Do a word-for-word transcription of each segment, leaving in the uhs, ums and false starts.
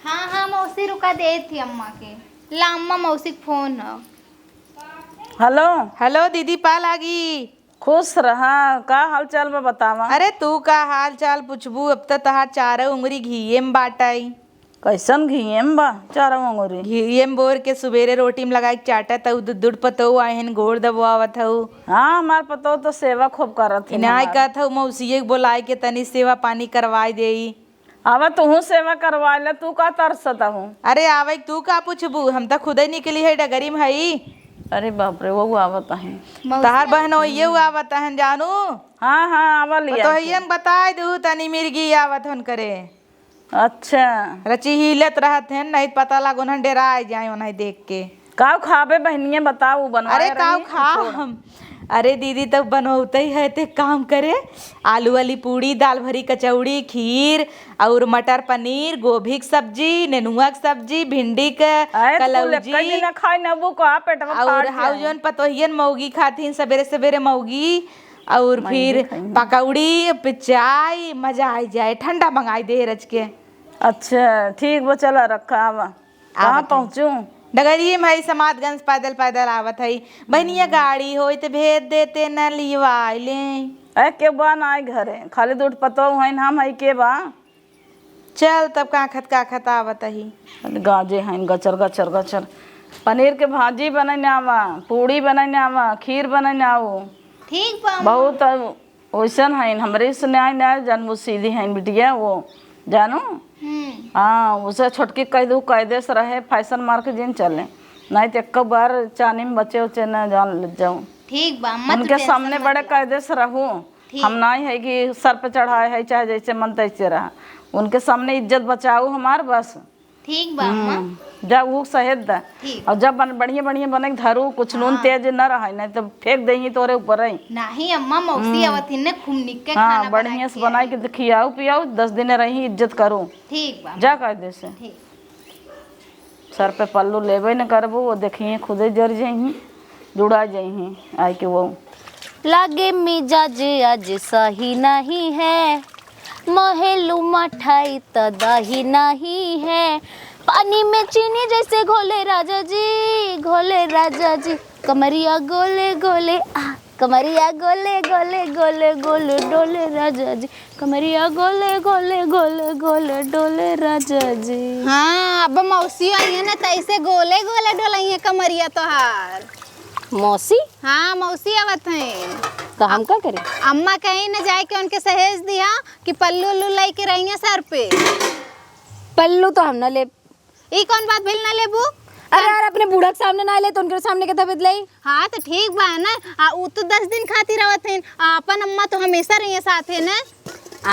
हाँ, हाँ, मौसी रुका, देत ही अम्मा के। ला अम्मा, मौसी के फोन ह। हेलो। हेलो दीदी, पा लागी। खुश रहा, का हाल चाल बा बतावा? अरे तू का हाल चाल पूछबू, अब त तहार चारों उंगरी घीये में बाटइ। कैसन घीये में बा चारों उंगरी? घीये में बोर के सुबेरे रोटी में लगाइ के चाटा त उ दुदुड़ पतोह आहिन गोड़ दबवावत हऊ। हाँ, हमार पतोह तो सेवा खूब करत है इनाय हमार। कहत हऊ मौसिये के बोलाइ के तनी सेवा पानी करवाइ देई। अब तुहू सेवा करवा ले, तू का तरसत हूँ? अरे आवे, तू का पूछबू, हम त खुदे निकली है डगरी में हई। अरे बाप रे, वो आवत है। मौसी तहार आवत बहनोइये हैं। आवत हैं जानू। हाँ, हाँ, आवा लिया तो के। हम बताए दू तनी मिर्गी आवत हन करे। अच्छा। रची हिलत रहत हैं, नहीं पता लागो उन्हन डेराए जाए उन्हें देख के। का खाबे बहनिया, बताओ, बनवाए अरे का रही, खा छोड़। हम। अरे दीदी, तब बनौते है ते काम करे, आलू वाली पूड़ी, दाल भरी कचौड़ी, खीर और मटर पनीर, गोभी के सब्जी, नेनुआ के सब्जी, भिंडी के आए तो कुल कलौजी। एक्के दिन खाई नबू का, पेटवा और फाट हाउ जाए। जौन पतोहियन मौगी खाथिन सबेरे सबेरे मौगी, और मौगी फिर खाई। पकौड़ी, पिचाई, मजा आ जाए, ठंडा मंगाई दे रच के। अच्छा, ठीक बा, चला रखा आवा। कहाँ आवत है। पहुँचूं? डगरिये में है, समादगंज पैदल पैदल आवत है। बहिनिया, हम्म। गाड़ी होई त भेज देते, न लिवाई ले। ए, के बा ना आई घरे, खाली दूठ पतोह हईन, हम है के बा? चल तब, काखत काखत आवत ही। गाजे हईन गचर गचर गचर। पनीर के भाजी बनई ना आवा, पूड़ी बनई ना आवा, खीर बनई ना आऊ। ठीक बा, अम्मा। बहुत वैसन हईन, हमरे से न्याय न्याय जानबू, सीधी हईन बिटिया वो, जानू? हम्म। हाँ, उसे छोटकी कह दू, कायदे से रहे, फैशन मार के जिन चले, नहीं तो एक बार चानी में बचे उचे न जान ले जाऊ। ठीक बा, अम्मा, तू उनके tension सामने मत बड़े ले। कायदे से रहू। ठीक। हम नहीं है कि सर पे चढ़ाए है, चाहे जैसे मन तैसे रहा, उनके सामने इज्जत बचाऊ हमार बस। ठीक बा, अम्मा। हम्म, जा ऊ सहेद दा। ठीक। और जब बन-, बढ़िया, बढ़िया बने के धरू, कुछ नून हाँ। तेज न रहे, नहीं तो फेंक देही तोरे ऊपर ही। नहीं, अम्मा, मौसी हम्म। आवत ही ने, खूब निक के हाँ, खाना बढ़िया बनाई से के बनाई आई। के खियाऊ, पियाऊ, दस दिन रही, इज्जत करू। ठीक बा, जा अम्मा। कायदे से। ठीक। सर पे पल्लू लेबे न करबू, वो देखिए खुदे जर जइही। जुड़ा जइहीं, आइके वो। लागे मिजाज आज सही नहीं है, महलू मठाई त दही नहीं है, पानी में चीनी जैसे घोले राजा जी, घोले राजा जी, कमरिया गोले गोले, आ, कमरिया गोले गोले, गोले गोले डोले राजा जी, कमरिया गोले गोले, गोले गोले डोले राजा जी। हाँ, अब मौसी आई है ना, तैसे गोले गोले डोलई है कमरिया तोहार। मौसी? हाँ, मौसी आवत हैं। तो हम का करी? अम्मा कहीं न जाए के उनके सहेज दिया कि पल्लू उल्लू लेके रहिए सर पे। पल्लू तो हम ना लेब। ई कौन बात भइल ना लेबू? अरे यार, अपने बूढ़ा के सामने ना ले तो उनके सामने के तबियत ले। हाँ, तो ठीक बा ना। आ, उ तो दस दिन खातिर आवत हैं। आ, अपन अम्मा तो हमेशा रहिए साथ है ना।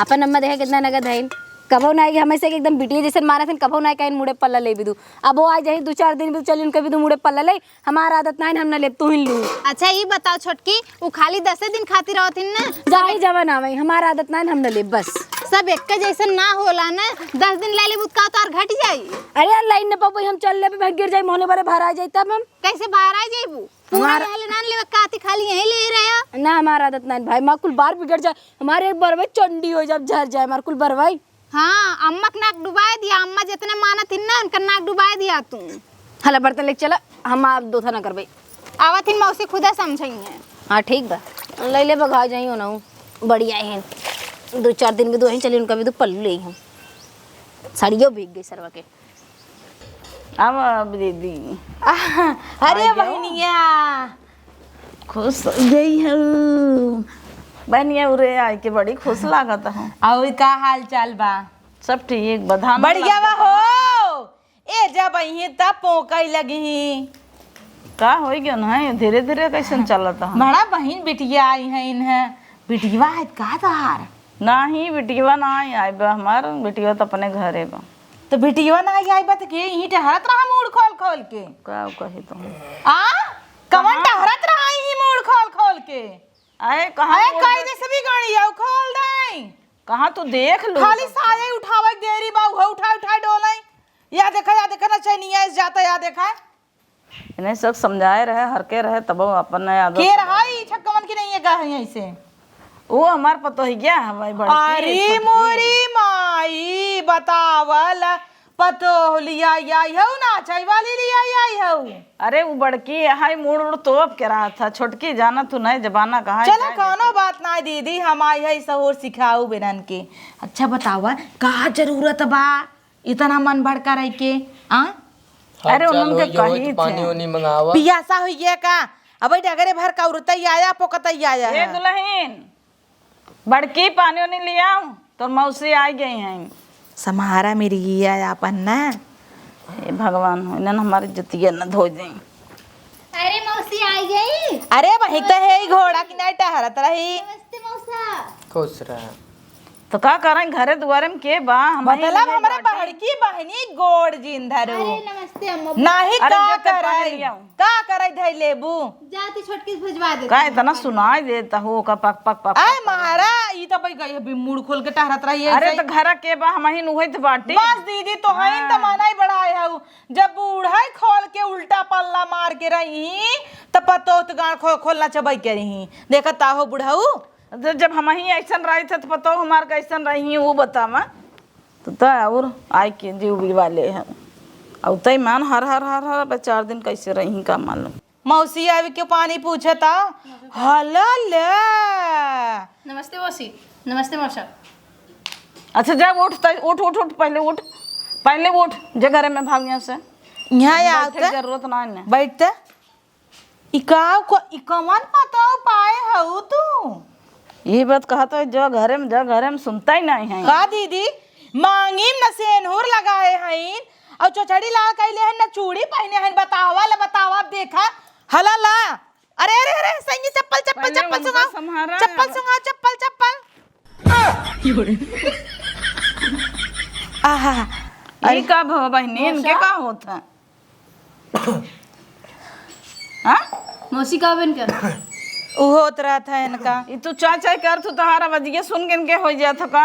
आपन अम्मा देखे कितना नगद है। कभो ना आई, हमेशा के एकदम बिटिया जैसन मानत हैं, कभो ना आई कहीं मुड़े पल्ला ले भी दू। अब वो आ जाही दू चार दिन भी चली उनके भी दू मुड़े पल्ला ले। हमार आदत नाइन, हम न लेब, तू ही लू। अच्छा, ई बताओ छोटकी, उ खाली दसे दिन खातिर आवत हिन ना? जाई जवन आवई, हमार आदत नाइन, हम न लेब, बस। सब एक्के जैसन ना होला ना, दस दिन ले लेबू त का तोहार घट जाई? अरे यार, लाइन न पाबो, हम चल लेबे, भाई गिर जाई, मोहले बारे भरा जाई, तब हम कैसे बाहर आ जाइबू? पूरा हमार रहले ना लेवे, काती खाली यहीं ले रहे हो। ना, हमार आदत नाइन भाई, माँ कुल बार बिगड़ जाए, हमारे बरवे चंडी हो जाए, झर जाए हमार कुल बरवाई। हाँ, अम्मा के नाक डुबाए दिया, अम्मा जितने मानत हिन ना, उनका नाक डुबाए दिया तू। हला बर्तन लेके चला, हम आप दोथा ना करबे। आवत हिन मौसी खुदे समझई है। हाँ, ठीक बा, ले ले बघा जाइयो ना, बढ़िया है। दो चार दिन में दो ही चली, उनका भी दो पल्लू ले हम। साड़ियों भीग गई सरवा के। अब, अब दीदी। आह, अरे आ जाओ। बहनिया। खुश हो गई हूँ। बहनिया, उरे आए के बड़ी खुश लागत हूँ। और का हाल चाल बा? सब ठीक बा, धान बढ़िया बा लागत हो। ए, जब अइहीं तब पोंकई लगिहीं। का होई गयो ना, धीरे धीरे कैसन चलत हूँ। बड़ा बहिन बिटिया आई हैं इन्हें। बिटिया है का तोहार? नाही, बिटिया ना आई, आई बा हमार, बिटिया तो अपने घरे बा। तो बिटिया ना आई, आई बा तो के यहीं टहरत रहा मूड़ खोल खोल के। का कही तुम? आ? कवन कहाँ? टहरत रहा यहीं मूड़ खोल खोल के? आए, कहाँ अरे, मूड़ कायदे से भी गाड़ी आओ खोल दे। कहाँ तू देख लू? खाली साया उठावे के देरी बा, उहे उठा उठा डोले। या देखा, या देखा ना, चैनिया इस जाता, या देखा। इन्हें सब समझाए रहे, हरके रहे, तब अपन आदत के रहा ई छक्कवन की नहीं है, का है ऐसे? वो हमार पतोहिया है भाई, बड़की अरे छोटकी। मोरी माई, बतावल, पतोह लिया आई हऊ ना, चाय वाली लिया आई हऊ। अरे, वो बड़की है, मुड़ उड़ तोप के रहा था, छोटकी जाना तू नहीं जमाना कहाँ चलो, जाए कोनो देते। बात ना दीदी, हम आई है सहूर सिखाऊ बेनन के। अच्छा बतावा, का जरूरत बा इतना मन भड़का रह के? आ? अरे, हाल चाल उन्हन के होइए, होई तो कही पानी थे। उनी मंगावा। पियासा होइए का? अब डगरे भर का उरतई आया, पोकतई आया ए है। दुल्हन, बड़की पानी उनी लियाओ, तोर मौसी आई गई हैं। सम्हारा मिर्गिया आपन ना। हे भगवान हो, इन्हन हमारी इज्जतिया न धो दें। अरे मौसी आई गई। अरे वही तो है, ई घोड़ा की नाई टहरत रही। नमस्ते मौसा। खुश रह। तो का करें, घरे दुआरे में के बा? हम ही मतलब नहीं हमरे बाटे। बहड़की बहनी गोड़ जिन धरो। अरे नमस्ते अम्मा। नाही अरे का जो ते पानी करे, लियाओ। का करे धई लेबू? जाती छोटकी से भेजवा देती का हूँ इतना पानी। सुनाई देता हो का पक पक पक आय पक। महारा, ई तो भाई गई अभी मुड़ खोल के टहरत रही है अरे ऐसे। तो घर के बा, हम ही नुहत बाटी। बस दीदी तो है हाँ। तो माना ही बढ़ाए हऊ। जब बूढ़ा ही खोल के उल्टा पल्ला मार के रही त पतोह तो गांड खो-, खोलना चबाई के रही। देखत आहो बुढ़ऊ। तो जब हम ही ऐसन रही थे तो पतोह हमार कैसन रही वो बतावा। तो त और आए के जीव बिवाले हैं। अब तय मान हर हर हर हर बे चार दिन कैसे रही का मालूम। मौसी आवे के पानी पूछता। हला ले। नमस्ते मौसी। नमस्ते मौसा। अच्छा जा उठ, तय उठ, उठ, उठ, पहले उठ, पहले उठ, जे घरे में भाग यहाँ से। यहाँ बैठे आवते। के जरूरत ना है। बैठते। ई का को, ई कमन पतोह पाए हऊ तू? ये बात कहत है, जो घरे में, जो घरे में सुनता ही नहीं है। का दीदी, मांगी में न सेनुर लगाए हईन, और चचड़ी लाल कैले हन, न चूड़ी पहने हन, बतावा ले बतावा, अब देखा, हला ला। अरे, अरे, अरे, सैया, चप्पल, चप्पल, पहले चप्पल उनका सुंघाओ, संभारा। चप्पल सुंघाओ, चप्पल, चप्पल। आहा, अरे अरे। का भवा बहिनी, इनके मौसा? का होत है? हाँ? मौसी का बन के? उ होत रहत है इनका। ई तू चाय चाय कर, तू तहार आवाजिया सुन के इनके हो जात ह का?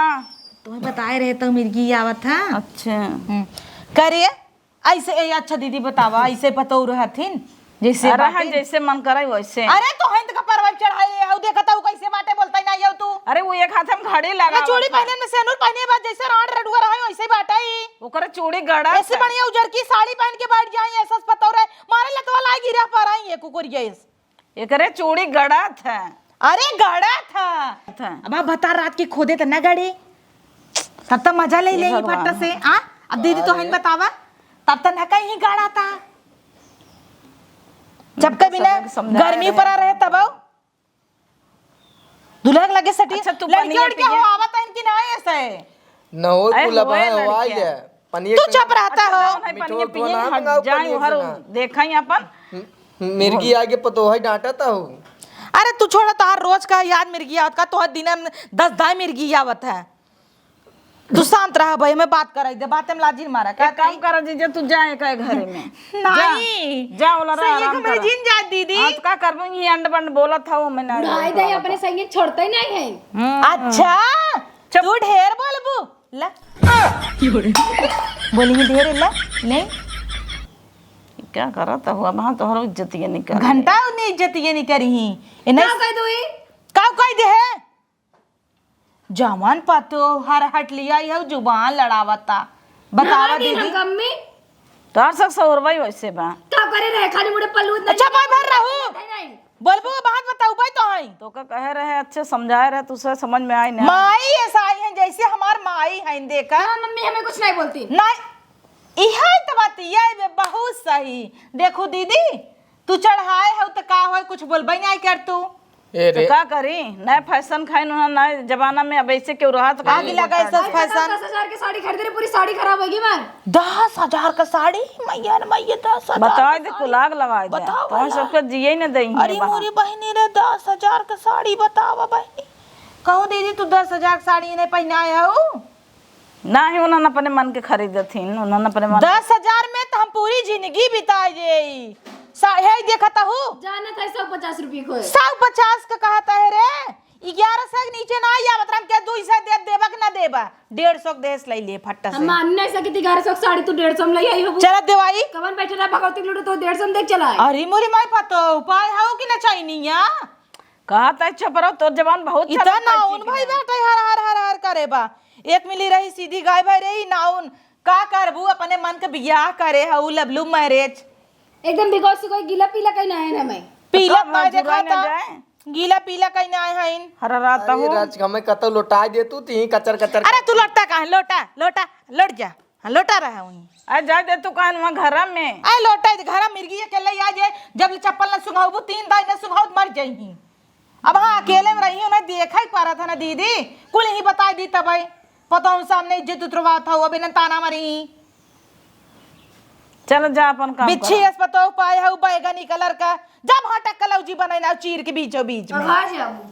तुम्हें बताए रहे तो मिर्गी आवत है। अच्छा। हम्म। करे, ऐसे, ए, अच्छा दीदी बतावा, ऐसे पतोह रहथिन, जैसे अरे बाटे। है, जैसे मन करे वैसे। अरे तो हंद का परवा चढ़ाए, हऊ देखत हऊ कैसे बाटे, बोलता ही नहीं हऊ तू। अरे वो एक हाथ में घड़ी लगा ना, चूड़ी पहने में सेनुर पहने बाद जैसे रांड रडुआ रहे वैसे ही बाटे ही। ओकर चूड़ी गड़ा ऐसे था। बढ़िया उजर की साड़ी पहन के बैठ जाए, ऐसा पतोह रहे, मारे लतवा लाई गिरा पर आई है कुकुर गैस। एकरे चूड़ी गड़ा था। अरे गड़ा था। था। अब आप बता रात के खोदे त ना गड़े। तब तक मजा ले हे ले भगवान। फट से। आ? अब दीदी तो अरे। हन बतावा। तब तक ना कहीं गड़ा था। जब कभी ना सबके समझाया गर्मी रहे। पड़ा रहे तब आओ। दुल्हन लगे सटी। अच्छा, तू लड़की पनिया उड़की पिए। हो आवत है कि ना ऐसे? न हो अरे कुल अब होए है, हो लड़किया। आइले। पनिया तू के चुप रहता अच्छा, हो। जाओ ना, पनिया मिठोर पिए, धोना हट मंगाओ जाए पनिया उहर से ना। देखा ही अपन। म-, मिर्गी आगे पतोह है डांटत हो। अरे तू छोड़ा, तोहार रोज का याद मिर्गी आवत का, तोहार दिन में दस दाई मिर्गी आवत है। तू शांत रह भाई, मैं बात कराई दे, बात में लाजिन मारा का एक काम करी? करा जीजा, तू जा एक घरे में। नहीं। जा, जा, ओला रह, सही है, आराम हमरे करा। जिन जा दीदी। हाँ, तो का करबो, ये अंड बंड बोलत हऊ, मैं ना बुढ़ाई बोलत दे हऊ। अपने संगे छोड़ते ही नहीं है। हम्म। अच्छा, चुप। तू ढेर बोलबू। ला। बोली ही ढेर ला। ले। क्या करत हऊ? अब हाँ, तोहरो इज्जतिये नहीं कर। घंटा उन्हें इज्जतिये नहीं करी ही। इन्हें का कह दो ई? का कह दे है? जवान पतोह हर हट लिया, यह जुबान लड़ावता। बतावा ना, दीदी। हम कम्मी। तोहर सब सौरवा ही वैसे बा। का करे रहे, खाली मुड़े पल्लू इतना अच्छा, भाई भर रहू। नहीं, नहीं। बोलबो, बात बताऊ, भाई तो हई। तो का कहे रहे, अच्छे समझाए रहे, तुझसे समझ में आई ना। माई ऐसा आई है, जैसे हमार माई है, देखा। हाँ, मम्मी हमें कुछ नहीं बोलती। नहीं, इहे तो बात, ये बे, बहुत सही। देखू दीदी, तू चढ़ाए हो तो का होए, कुछ बोलबे नहीं कर तू। ए तो रे। का करी, नए फैशन खाइन उन्हें, नए जमाना में अब ऐसे क्यों रहा तो आगे लगा ऐसा फैशन। दस हजार के साड़ी खरीदे रहे, पूरी साड़ी खराब होगी मार। दस हजार का साड़ी? मैया रे मैया, दस हजार बता का दे, साड़ी। कुल आग लगा दे। बताओ तोहन भला। सबके जिए न देई अरे बाहर। मोरी बहिनी रे, दस हजार का साड़ी बतावा बहिनी। कहूँ दीदी, तू दस हजार के साड़ी नहीं पहनाए हो? नाही, उन्हन अपने मन के खरीदथिन, उन्हन अपने मन के। दस हजार में तो हम पूरी जिंदगी बिता जाई। सा-, हे देखत हऊ? जानत है, सौ पचास रुपये को है। सौ पचास का कहत है रे, ग्यारह सौ के नीचे ना आवत, राम के दुई सौ दे देबा कि ना देबा? डेढ़ सौ के देस ले ले फट्टा से। हम मान नहीं सकती, ग्यारह सौ की साड़ी तू डेढ़ सौ में ले आई हो। चला देवाई। कवन बैठे रहा भगवती लूटो तो डेढ़ सौ में देख चला आई। अरे मोरी माई पतो, उपाय हो कि ना चाहिनिया? कहत है चुप रहो, तोर जबान बहुत इतना चलत है, नाउन ठीक भाई ना। बाटे हर हर हर हर करे बा। एक मिली रही सीधी गाय भाई रही नाउन, का करबू, अपने मन के बियाह करे हऊ, लवलू मैरिज। एकदम बिगौसी कोई गीला पीला कहीं ना है ना मैं। पीला तो का का देखा जुड़ाई ना था? जाए। गीला पीला कहीं ना आए हईन। हरा रात अरे हो। राज, हमें कतौ लोटाई दे तू, ती कचर कचर अरे तू लोटा कहाँ है? लोटा, लोटा, लोट जा। हाँ, लोटा रहा हूँ। अरे जा दे तू कहाँ वहाँ घर में। अरे लोटा इधर घर में मिर्गी के ले आ जाए, जब ले चप्पल न सुंघाऊ, तीन दाई न सुंघाऊ, मर जाई ही। अब हाँ, अकेले में रही हूँ ना, देखा ही पा रहा था ना दीदी, कुल ही बताई दी तब आई। पता हूँ सामने इज्जत उतरवा था, वो अभी न ताना मारी। चल जा अपन काम बिच्छी कर। अस पतोह पाए हऊ बैगनी कलर का, जा भाटा कलौजी बनाई ना चीर के बीचों बीच में। कहाँ जाबू?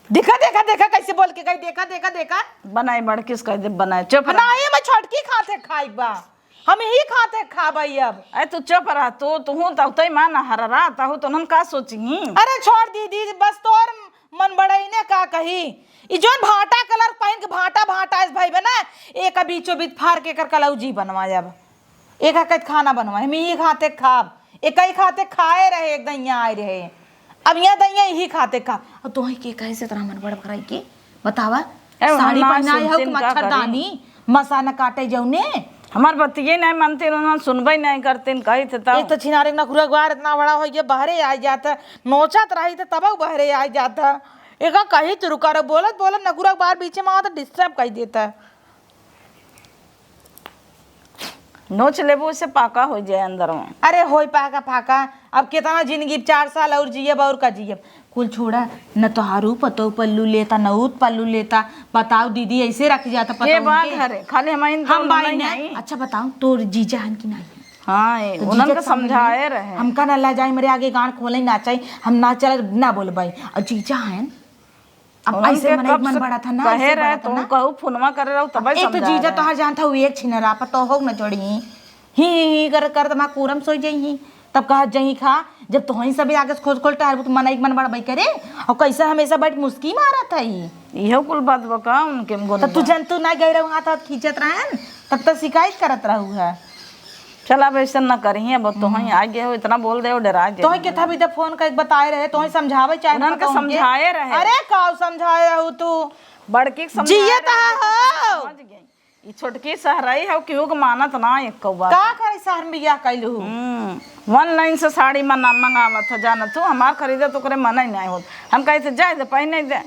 देखा, देखा, देखा कैसे बोल के गई, देखा, देखा, देखा। बनाए बड़किस कह दे, बनाए, चुप रह। नहीं, मैं छोटकी खाते खाई बा, हम ही खाते खाबई अब। अरे तू चुप रह, तू, तू हूँ तो तई माँ ना हर रहा, तहु तो हम का सोची। अरे छोड़ दीदी, बस तोर मन बड़ई ने का कही। ई जोन भाटा कलर पहिन के भाटा भाटा इस भाई बना, एक बीचों बीच फार के कर कलौजी बनवा जाब। एक हाथ खाना बनवा, हम यही खाते खाब, एक ही खाते खाए रहे, एक दहिया आए रहे। अब यहाँ दहिया यही खाते खा। अब तोही के कहे से तोरा मन बड़ भराई के बतावा। ए, हम साड़ी ना पहनाए हो सुनतिन कि का करी? मच्छरदानी, मसा न काटे जौने। हमार बतिये नहीं मानते, उन्होंने सुनबे नहीं करते, कही थे तब। एक तो छिनारे नखुरा ग्वार इतना बड़ा हो गया, बहरे आ जाता, नोचत रही तो तब बहरे आ जाता। एक कही तो रुका रहो, बोलत बोलत नखुरा ग्वार बीच में आवत, डिस्टर्ब कर देता। नोच लेबू, उससे पाका हो जाए अंदर में। अरे होई पाका फाका, अब कितना जिंदगी, चार साल और जियब और का जियब। कुल छोड़ा, न तोहारू पतो पल्लू लेता, न ऊत पल्लू लेता। बताओ दीदी, ऐसे रख जाता ये पतोहन बात के? हरे, खाली हम इन हम दोनों बाई नहीं ना। हैं। अच्छा बताओ, तोर जीजा हन कि नहीं? हाँ, ये तो उन्हन जीजा के के सामने समझाए रहे। हमका ना ला जाए, मेरे आगे गांड खोले ना चाहिए, हम ना चल ना बोलबाई। और जीजा हन, अब उन्हन ऐसे के मन, कब मन से बड़ा था ना, कहे ऐसे रहे, बड़ा था तुम ना। कहू फोनवा करे रहो, तबे एक तो समझा जीजा रहे। तोहार जानता हूँ, एक छिनरा पतोह न जोड़ी। ही, ही, ही कर, कर, तमा कूरम सोई जाई ही। तब कहत जाई खा, जब तोहई सब आगे से खोज खोल टहरबू, तो मन एक मन बड़ा बई करे। और कैसे हमेशा बैठ मुस्की मारत है ई। इहो कुल बात बका, उनके में गुन तब तू बा। जन तू ना गए रहू, हाथ हाथ खींचत रहन, तब तो शिकायत करत रहू है। चल, अब ऐसे न करिहे, अब तोहई हम्म। आ गए हो, इतना बोल दे, डरा गए। तोहई के था भी तो फोन करके बताए रहे, तोहई समझावे चाहे उन्हन के पता उनके। समझाए रहे। अरे, का समझाए रहू तू? बड़की के समझाए जियत रहे, है हो। समझ गई। ई छोटकी सहरई है, केहू के मानत ना एको बात। का करे सहर में बियाह कैलू? हम्म, online से साड़ी मना-, मंगावत है, जानत हो, हमार खरीदे तो ओकरे मन ही नहीं होत। हम कहे थे, "जाए दे, पहने दे।"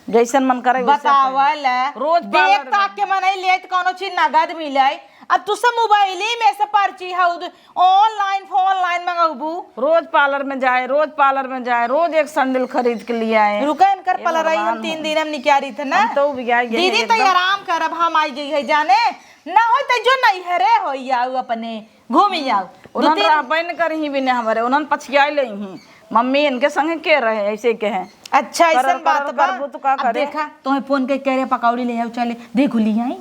जैसन मन करे वैसे बतावल। पहने। रोज देख parlour ताक में। के मनई लेत कौनो चीज नगद मिले। अब तू सब मोबाइल ही में से पर्ची हौ, online, फोनलाइन मंगौबू। रोज parlour में जाए, रोज parlour में जाए, रोज एक sandal खरीद के लिए आए। रुका इनकर हे पलरई हम भगवान तीन हो। दिन हम निकाली थे ना। हम तो उबिया गए दीदी हैं तो एकदम। आराम करब, हम आई गई है जाने। ना हो तो जो नहीं है रे हो आऊ अपने घूमी आऊ। दो उन्हन तीन रहबे न करही बिने हमरे, उन्हन पछियाई लेही। मम्मी इनके संगे के रहे, ऐसे कहे। अच्छा, करर, ऐसन बात करर बा। करबू तो का अब करे? देखा, तोहे फोन के कह रहे पकौड़ी ले आओ, चले। देखो, लियाई,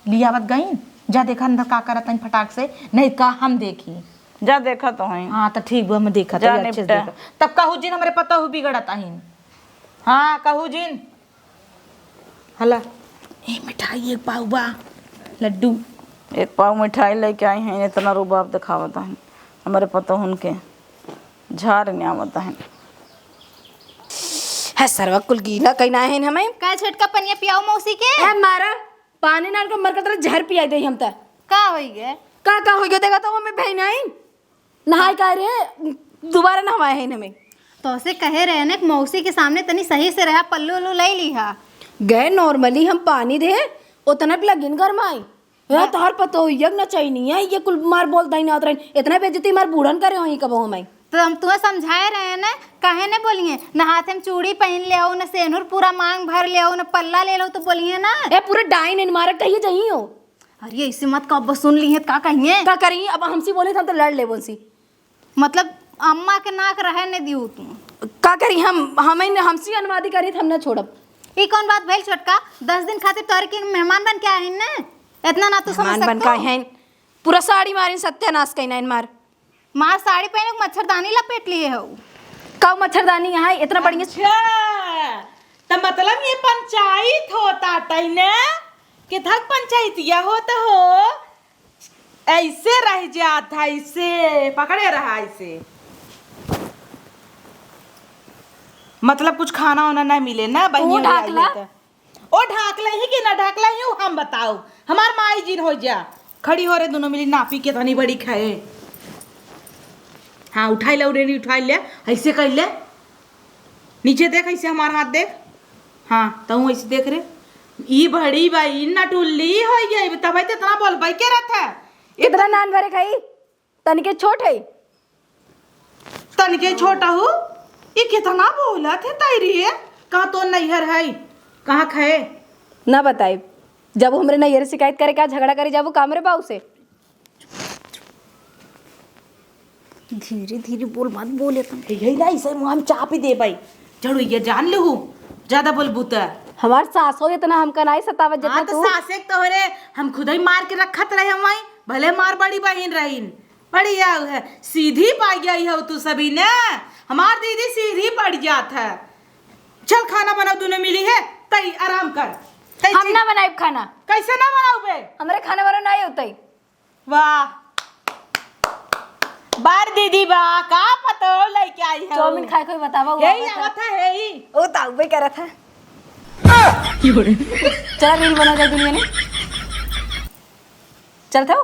लियावत गई। जा देखा अंदर का करत हईं फटाक से, नहीं का हम देखी। जा देखा तो हईं। हाँ, तो ठीक बा, हम देखा जा तो अच्छे से निपटा। देखा। तब कहू जिन हमरे पतोहू बिगड़त हईं। हाँ, कहू जिन। हला, ए, मिठाई एक पाव बा, लड्डू। एक पाव मिठाई लेके आई हैं, इतना रुबाब दिखावत हैं। हमरे पतोहन के झार न्यावत हैं। है सरवा कुल गीला कहीं ना है हमें। का छोटका पनिया पियाओ मौसी के? ए, मारा, पानी ना को मर के तरह जहर पियाई दे हम त। का होई गे? का, का होई गे? देखा तो हमें बहन आई। नहाई का रे, दोबारा नहवाए है इनमें। तोसे कहे रहे ने कि मौसी के सामने तनी सही से रहा, पल्लू उल्लू ले ली हा। गए normally हम पानी दे, उतना पे लगिन गरमाई। ए, हाँ। तोहर पतोहिया के नचैनी है, ये कुल मार बोल दाई ना उतरैन। इतना बेइज्जती मार बूढ़न करे होई कबो हमें। तो हम तुम्हें समझाए रहे ने, काहे ने बोलिए, न हाथे में चूड़ी पहन ले हो, न सेनुर पूरा मांग भर ले हो, न पल्ला ले लो तो बोलिए ना। ए, पूरा डाइन इन मारक कहिए जही हो। अरे, ऐसे मत कहो, अब सुन ली है, का कहिए? का करी? अब हमसे बोले, हम तो लड़ लेबो उनसे। मतलब, अम्मा के नाक रहे ने दियो तू। का करी हम, हमें न, हमसे अनुवादी करी, हम ना छोड़ब। ई कौन बात भइल छोटका? दस दिन खातिर तोहरे के मेहमान बन के आए हैं ने? इतना ना तू समझ मेहमान बन सकतो? के आए हैं, पूरा साड़ी मारिन, सत्यानाश कहीं ना मार। मार साड़ी पहने के मच्छरदानी लपेट लिए हो। का मच्छरदानी यहाँ है? इतना बढ़िया। अच्छा, त मतलब ये पंचायत होता तई ने? किथक पंचायतिया होत हो? ऐसे रह जात है, ऐसे पकड़े रहा, ऐसे। मतलब कुछ खाना वाना ना मिले ना, बहिनी तू और आई ढाकला? है त। ओ ढाकले ही कि ना ढाकले ही, उ हम बताओ। हमार माई जिन हो जा। खड़ी हो रे, दुनो मिली नापी के तनी बड़ी खाए। हाँ, उठाई ले, उठेनी उठाई ले, ऐसे कर ले। नीचे देख, ऐसे हमार हाथ देख। हाँ, तहूँ ऐसे देख रे। ई बड़ी बा, ई नटुल्ली हो गई, तब तो इतना बोलबे के रहत है। कितना नान भरे खाई? तनिके छोट है। तनिके छोट हूँ? ई कितना बोलत है तैरी है? कहाँ तो नैहर है? कहाँ खाए? ना बताई। जब हमरे नैहर शिकायत करे का झगड़ा करे जाबू का हमरे बाऊ से? धीरे धीरे बोल, मत बोले तुम। यही ना, इसे मुँह हम चाप ही दे भाई। झड़ू ये जान लहू, ज्यादा बोलबू त। हमार सासो इतना हमका नाई सतावत जितना हाँ, तो तू। सासे के तोहरे हम खुद ही मार के रखत रहे हम वहीं, भले मार बड़ी बहिन रहीन। बढ़िया है, सीधी पाई गई हो तू सभी ने। हमार दीदी सीधी पड़ जात है। चल खाना बनाओ, दुनो मिली है, तई आराम कर। तई हम चीज ना बनाइब खाना। कैसे ना बनाओ बे? हमरे खाना वाला नाई होतई। वाह, बार दीदी बा, का पतो लइके आई है। चाउमीन खाए कोई बतावा, वो यही आवत आवत है, यही। वो तो आउबे करत है। चला रील बना जाए दुनिया में। चलत हो?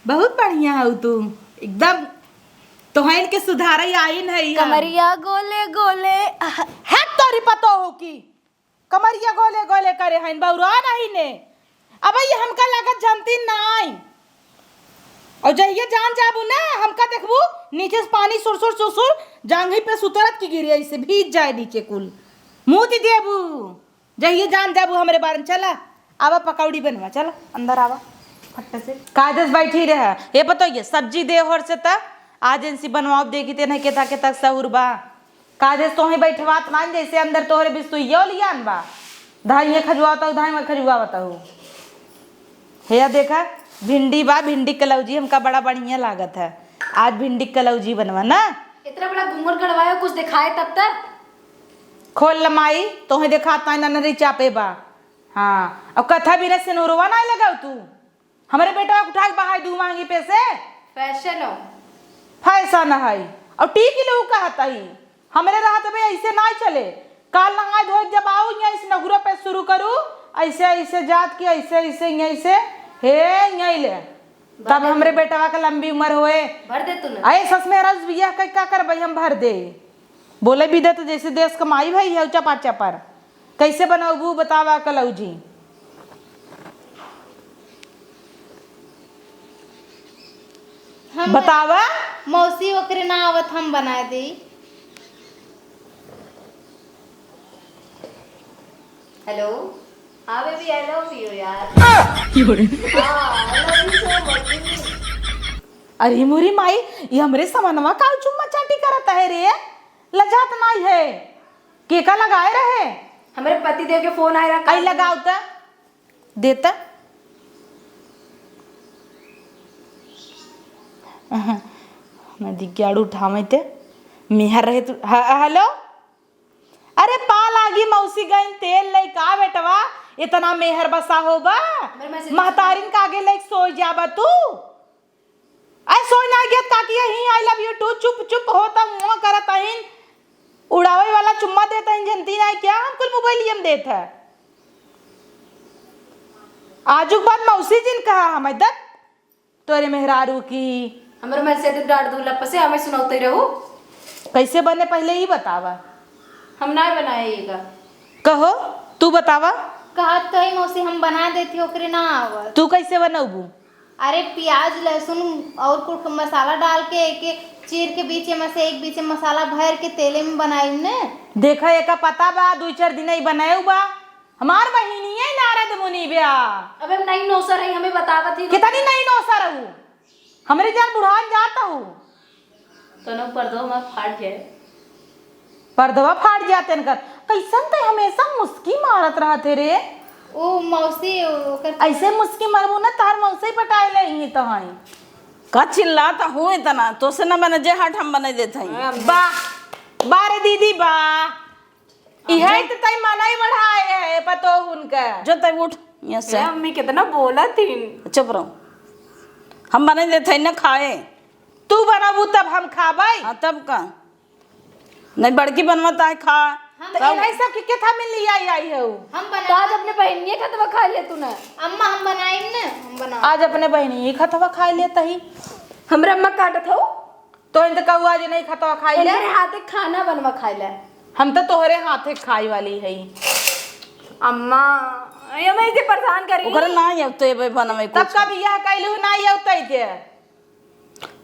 बहुत बढ़िया हो तू, एकदम तोहन के सुधारे आइन है यहाँ। कमरिया गोले गोले, आह। है तोरी पतो हो की कमरिया गोले गोले करे हइन, बौरा नहीं ने। अब ये हमका लागत जानती नाई। और जहिए जान जाबू ना, हमका देखबू, नीचे से पानी सुरसुर सुरसुर जांघी पे सुतरत की गिरी, ऐसे भीज जाए नीचे कुल। मुँह ती देबू, जहिए जान जाबू हमरे बारे में। चला, आवा पकौड़ी बनवा, चला, अंदर आवा, फट्ट से। कायदे से बैठी रहे। ये पतो ये सब्जी दे होर से त, आज इनसी बनवाओ, देखी ते नहीं केता केता सहूर बा। काजे तोहे बैठवात नान, जैसे अंदर तोहरे बिस्तुइयो लियान बा। धाइये खजुआवत हूँ, धाइये खजुआवत हूँ। हे देखा, भिंडी बा, भिंडी कलौजी हमका बड़ा बढ़िया लागत है। आज भिंडी कलौजी बनवा ना। इतना बड़ा घूंघट गड़वायो, कुछ दिखाए तब तक। खोल लमाई, तोहे देखात नाई, ननरी चापे बा। हाँ, और कथा बिना सिनुरवा नाई लगाऊ तू। हमरे बेटवा के उठा के बहाई दू महंगी पे से। फैशन हो। फैशन है। और टीक ले उ कहत ही। हमरे रहत में ऐसे नाई चले। काल नहाए धोए जब आऊ, यहाँ इस नगुरा पे शुरू करू, ऐसे, ऐसे जात की, ऐसे, ऐसे, यहाँ से, हे, यहाँ ले। तब भर दे हमरे तू। बेटवा के लंबी उम्र होए। भर दे तू ना। अरे सस में रस बिया के का करबई हम भर दे। बोले भी दे तो जैसे देश कमाई भाई है ऊंचा पाचा पर। कैसे बनौबू बतावा कलौजी। हम बतावा। मौसी ओकरे ना आवत, हम बनाए देई। हेलो। हाँ बेबी, आई लव यू यार। हाँ, आई लव यू सो मच। अरे मोरी माई, ये हमरे समनवा का चुम्मा चाटी करत है रे? लजात नाई है। केका लगाए रहे? हमरे पति देव के फोन आए रहा। आई लगाओ त। देता। अहं, ना दिग्गाड़ू उठावे ते। मेहर रहे तू। ह-, हेलो? अरे पा लागी मौसी गइन तेल ले का बेटवा? इतना मेहर बसा हो बा? मेरे मैसेज महतारिन का आगे ले सोई जाबा तू? अरे सोई ना गया काकी, यहीं I love you too, चुप चुप होता मुँह करत अहिन, उड़ावे वाला चुम्मा देत अहिन, जनती ना क्या हम कुल मोबाइल हम देत है। आजुक बाद मौसी जिन कहा हम दत तोरे मेहरारू की। हमरे मैसेज डाल दू लप से, हमें सुनाते रहू। कैसे बने पहले ही बतावा। हम ना बनाए ये का। कहो, तू बतावा। कहत तो ही मौसी हम बना देती, ओकरे ना आवत। तू कैसे बनौबू? अरे प्याज, लहसुन और कुछ मसाला डाल के एके चीर के बीच में से एक बीच में मसाला भर के तेले में बनाई ने। देखा, एका पता बा, दुई चार दिन ही बनाए बा। हमार बहिनिये नारद मुनि ब्या। अबे हम नई नौसर है, हमें बतावत ही। कितनी नई नौसर हूँ? हमरे जान बुढ़ान जात हूँ। तनो पर्दवा हमार फाट जाए। पर्दवा फाट जाते इनकर। कैसन ते हमेशा मुस्की मारत रहते रे? ओ मौसी, ओकर ऐसे मुस्की मारबू ना, तार मौसी पटाए ले ही तो हई। का चिल्लात हूँ इतना? तो से ना बने, जे हट हम बने देत हई। हाँ, बा, बा रे दीदी बा। इहे तो तई मनई बढ़ाए है पतोह उनका। जो तई उठ यहाँ से। ए, अम्मी कितना बोला थी। चुप रहो। हम बने देत हई ना खाए। तू बनाबू तब हम खाबै। हाँ, तब का? नहीं, बड़की बनवा ताहे खा। हम तो बनाई। इन्हीं सब के केथा में ले आई, आई हो। हम तो बनाई। आज अपने बहिनिये खतवा खाइ ले तू ना। अम्मा, हम बनाई ना, हम बनाई। आज अपने बहिनिये खतवा खाइ लेत ही। हमरा अम्मा काटत हऊ। तो इन तो कहू आज नहीं खतवा खाइ ले। इनके हाथे खाना बनवा खाइ ले। हम तो तोहरे हाथे खाइ वाली है। अम्मा, ये मैं इसे परेशान करी। ओकरे ना ये तो ये बनवे तब कुछ। कब यह कैलू ना ये उतई के?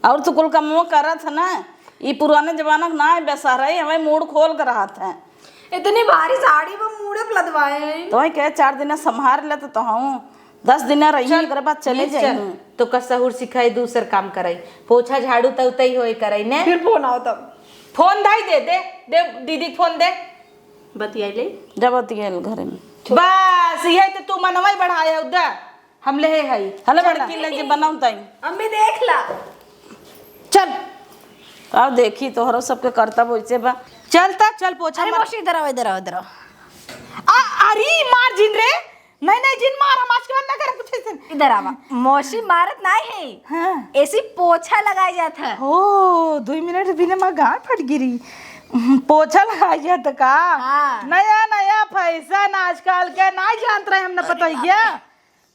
और तो कुल कमवा करत है ना, ई पुराने जमाना के ना है, बेसहरा ही हमें मूड़ खोल के रहत है। इतनी भारी साड़ी में मूड़े पे लदवाए हैं। तो वही कहे, चार दिन संभार ले तो, तो हम दस दिन रही, चल, ओकरे बाद चले नीचे चल। जाई। तो का सहूर सिखाई, दूसर काम कराई, पोछा झाड़ू तो उतई होए कराई ने। फिर फोन आओ तब। फोन धाई दे, दे, दे, दीदी के फोन दे। बतियाई ले। जब बतियाई ले घरे में। बस, यही तो तू मनवा ही बढ़ाया उधर। हम ले है हई। हले चल। बड़की लगे बनाऊ ताई। अम्मी देख ला। चल। अब देखी तोहरो सबके करतब वैसे बा। चल त, चल पोछा अरे मार। मौसी, इधर आओ, इधर आओ, इधर आओ। आ, अरे मार जिन रे। नहीं, नहीं, जिन मार, हम आज के बाद ना करब कुछ ऐसे। इधर आवा। मौसी मारत नहीं है। हाँ। ऐसी पोछा लगाया जाता है। ओ, दो मिनट बिना माँ गांड फट गिरी। पोछा लगाया जाता का? हाँ। नया, नया फैशन आजकल के, नहीं जानत रहे हम ना अरे पता बाप है। रे।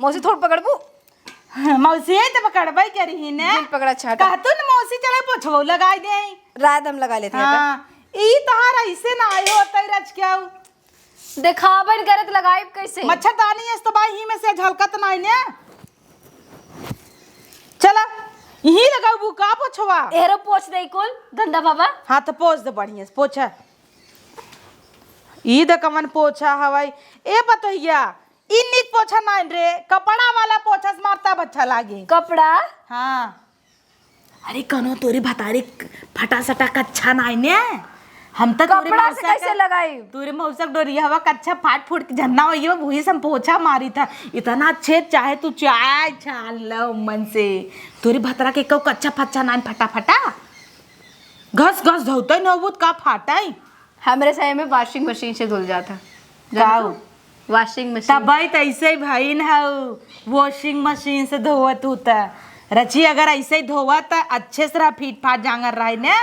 मौसी थोड़ पकड़बू? मौसी त पकड़बै करी ही ने। जिन पकड़ा छाटा। कहतू न मौसी चले पोछवो लगाई दे। रात हम लगा लेते हैं हाँ। ई तोहार ऐसे ना आयो तई रच के आऊ। देखाबन करत लगाइब कैसे? मच्छरदानी है तो भाई ही में से झलकत नहीं ने। चला, यही लगाऊ का पोछवा? एहरो पोछ दे कुल, गंदा बाबा। हाँ तो पोछ दे बढ़िया से, पोछा। ई दे कवन पोछा हवाई। ए पतोहिया, ई नीक पोछा नाइन रे, कपड़ा वाला पोछा से मारता अच्छा लागे। कपड़ा? हाँ। अरे कनो तोरे भतारी फटा सटा कच्छा नाइन ने। हम त तोरे कपड़ा से मौसा कैसे का, लगाई? तोरे मौसा के डोरिया हवा कच्छा फाट फूट के झन्ना होइए, वही से हम पोछा मारी था। इतना अच्छे चाहे तू चाय छान लो मन से। तोरे भतरा के कौ कच्छा फच्छा नाइन फटा फटा। घस घस धोते न होबू त का फाटाई? हमरे समय में वॉशिंग मशीन से धुल जाता। का जानत हो? हो? वॉशिंग मशीन। तबई त ऐसे ही भइन हऊ, वॉशिंग मशीन से धोवत हू त। रची अगर ऐसे ही धोवा त अच्छे से रहा, फीट फाट जांगर रही ने,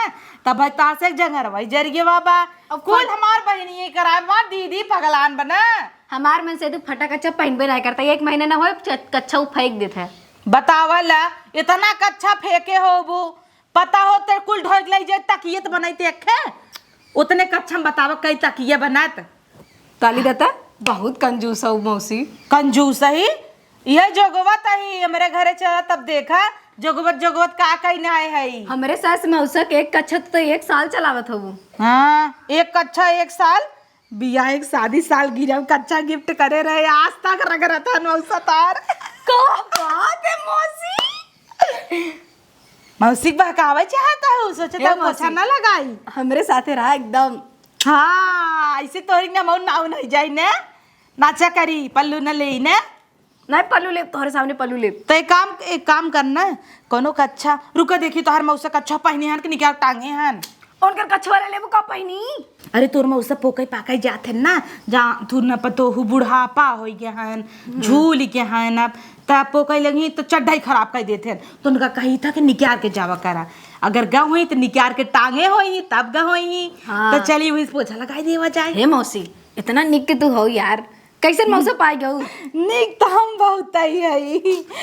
तबई तासे जांगर वही जरिए बाबा। अब कुल फल- हमार बहिनिये कराए, हमार दीदी पगलान बना। हमार मन से तू फटा कच्छा पहनबे नहीं करता, एक महीना ना होए, च-, कच्छा उ फेंक देत है। बतावला, इतना कच्छा फेंके होबू, पता हो ते कुल ढोइक लई जे तकियत बनैते अखे। उतने कच्छम बतावा कई तकिया बनत। ताली देता, बहुत कंजूस हऊ मौसी। कंजूस ही? यह जोगवत ही हमरे घरे चला तब देखा, जोगवत जोगवत का कई ना आए हई। हमरे सास मौसा के एक कच्छा तो एक साल चलावत हऊ। हाँ, एक कच्छा एक साल। बियाह एक शादी सालगिरह में कच्छा गिफ्ट करे रहे, आज तक रगड़त हन मौसा तार। का बात है मौसी? मौसी के बहकावे चाहत हऊ, सोचत हऊ पोछा मौसी। ना लगाई। हमरे साथे रहा एकदम। हाँ, ऐसे तोहरी ना मऊ नाव नहीं जाई ने, नाचा करी, पल्लू न लेई ने। नहीं पल्लू लेब, तोहरे सामने पल्लू लेब। तो एक काम, एक काम करना, कोनो कच्छा, रुका देखी तोहर मौसा कच्छा पहने हन कि निकाल टांगे हन। उनकर कच्छा वाला लेबू का पहनी? अरे तोर मौसा पोकई पाकई जात हन ना, जा तू न पतोहू बुढ़ापा होइ गए हन, हम्म। झूल गए हन, अब त पोकई लगी तो चड्ढाई खराब कर देते हन, तो उनका कही था कि निकाल के जावा करा, अगर गा होई तो निकाल के टांगे होई, तब गा होई, हाँ। तो चली वही पोछा लगाई देवा जाए। हे मौसी, इतना निक के तू हो यार, कैसन मौसा पाई गऊ? निक तो हम बहुत ही हई।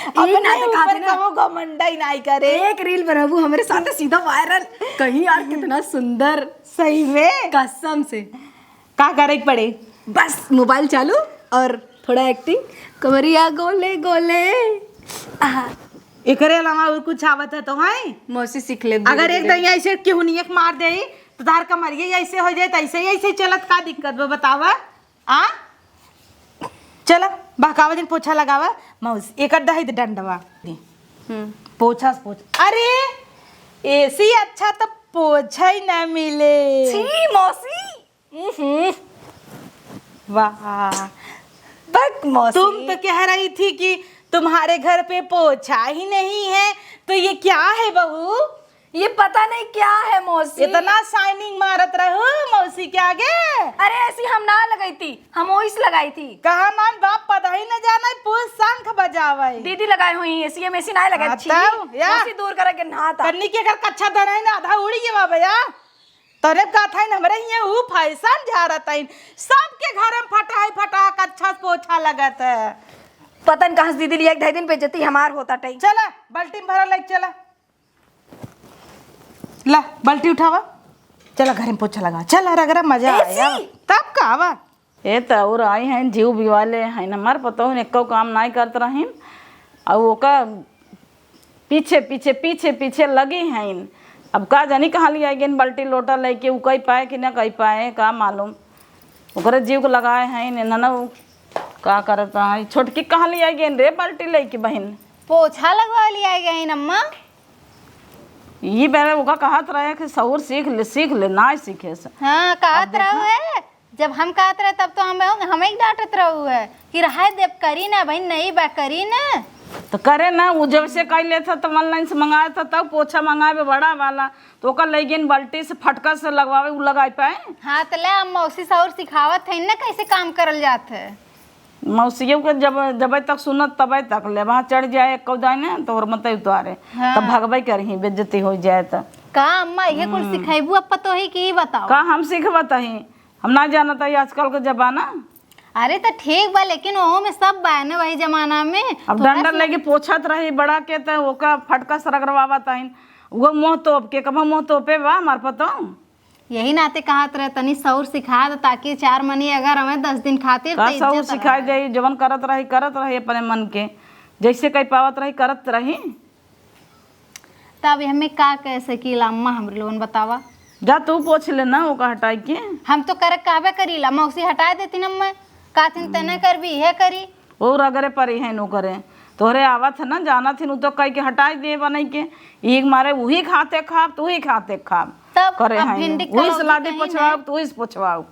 अपने ना दिखा ऊपर देना। कबो घमंडई नाई करे। एक रील बनाबू हमरे साथ सीधा वायरल। कहीं यार कितना सुंदर। सही में? कसम से। का करे के पड़े? बस मोबाइल चालू और थोड़ा एक्टिंग। कमरिया गोले गोले। आहा। एकरे अलावा और कुछ आवत है तो है? मौसी सीख ले धीरे अगर एक धीरे। दहिया ऐसे केहू नियक मार दे तो तार कमरिया ऐसे हो जाए तो ऐसे ही ऐसे चलत का दिक्कत बा बतावा? आ? चला, बहकावा जिन पोछा लगावा, मौसी, एक अड्डा है डंडवा। हम्म। पोछा से पोछ। अरे, एसी अच्छा तो पोछा ही ना मिले। छी, मौसी। हम्म। वाह। बक मौसी। तुम तो कह रही थी कि तुम्हारे घर पे पोछा ही नहीं है, तो ये क्या है बहू? ये पता नहीं क्या है मौसी। इतना शाइनिंग मारत रहू मौसी के आगे। अरे ऐसी हम ना लगाई थी, हम ओइस लगाई थी। कहा नान बाप पता ही न जाना, पूछ शंख बजावे। दीदी लगाई हुई है, सीएम ऐसी ना लगाई हाँ, छी। तब, या। मौसी दूर करे के नहाता। कन्नी के अगर कच्छा धरे ना, आधा उड़ी गया बाबा या। तोरे का थाइन, हमरे हियाँ ऊ फैशन झारत हइन। सबके घर में फटा है, फटाक अच्छा से पोछा लगत है। पता न कहाँ से दीदी लिया, एक ढाई दिन बेइज्जती हमार होता टई। चला, बाल्टी में भरा लेके चला। ला, बाल्टी उठावा। चला, घर में पोछा लगा। चला, रगड़ा, मजा ए, आया। सी। तब का आवा? ए, त और आई हैं, जीव बिवाले हैं, हमार पतोहू ने एको काम नाई करत रहीन। अउ ओका पीछे, पीछे, पीछे, पीछे लगी हैं। अब का जानी कहाँ लिया गइन बाल्टी लोटा लेके, उ कई पाए कि ना कई पाए, का मालूम। ओकरे जीव के लगाए हैं, ने ना, ना, उ का करत है। छोटकी कहाँ लिया गइन रे बाल्टी लेके बहिन? पोछा लगवा लिया गइन अम्मा। ई बेरे ओका कहत रहे कि सहुर सीख ले, सीख ले, नाई सीखे से। हाँ, कहत अब देखा। रहो है, जब हम कहत रहे तब तो हम, हमें ही डांटत रहो है कि रहे देब करी ना बहिन, नहीं बा करी ना। तो करे ना, उ जब से कह लेत ह तो online से मंगाए था, तब पोछा मंगाए बे बड़ा वाला, तो ओकर ले गइन बाल्टी से फटका से लगवावे, उ लगाई पाए। हाँ, तो ले हम मौसी सहुर सिखावत है ना कैसे काम करल जात है। मौसियों के जब, जबे तक सुनत तबे तक ले, वहाँ चढ़ जाए एक कौदाई ने तो और मत उतारे, हाँ। तब भगबे करही, बेइज्जती हो जाए तो। का अम्मा, इहे कुल हम्म। सिखैबू अब पतोही की, ई बताओ। का हम सिखबत ही? हम ना जानत ही आजकल के जमाना। अरे त ठीक बा, लेकिन ओहो में सब बा न वही जमाना में। अब तो डंडा बस लेके पोछत रही बड़ा के, त ओका फटका से रगड़वावत हईन। वो मुँह तोप के, कब मुँह तोपे बा हमार पतोह? यही नाते कहत रहे, तनी सौर सिखा द, ताकि चार मनी अगर हमें दस दिन खातिर का त इज्जत सौर सिखाई रहे। दे, जवन करत रही, करत रही अपने मन के, जैसे कही पावत रही, करत रही। तब हमें का कह सकीला अम्मा, हमरे लोगन बतावा। जा तू पोछ ले ना, ओका हटाई के। हम तो करे कहबे करीला, मौसी हटाए देती न अम्मा, कहथिन तेने करबी, इहे करी। और अगरे परी है नु करे, तोहरे आवत है ना, जानत हिन, उ तो कह के हटाई दे बनई के, एक मारे उही खाते खाब, तू ही खाते खाब। तब करे अब है भिंडी नु, उही कलौजी सलादे कहीं पोछवाओ, नहीं। तू ही पोछवाओ।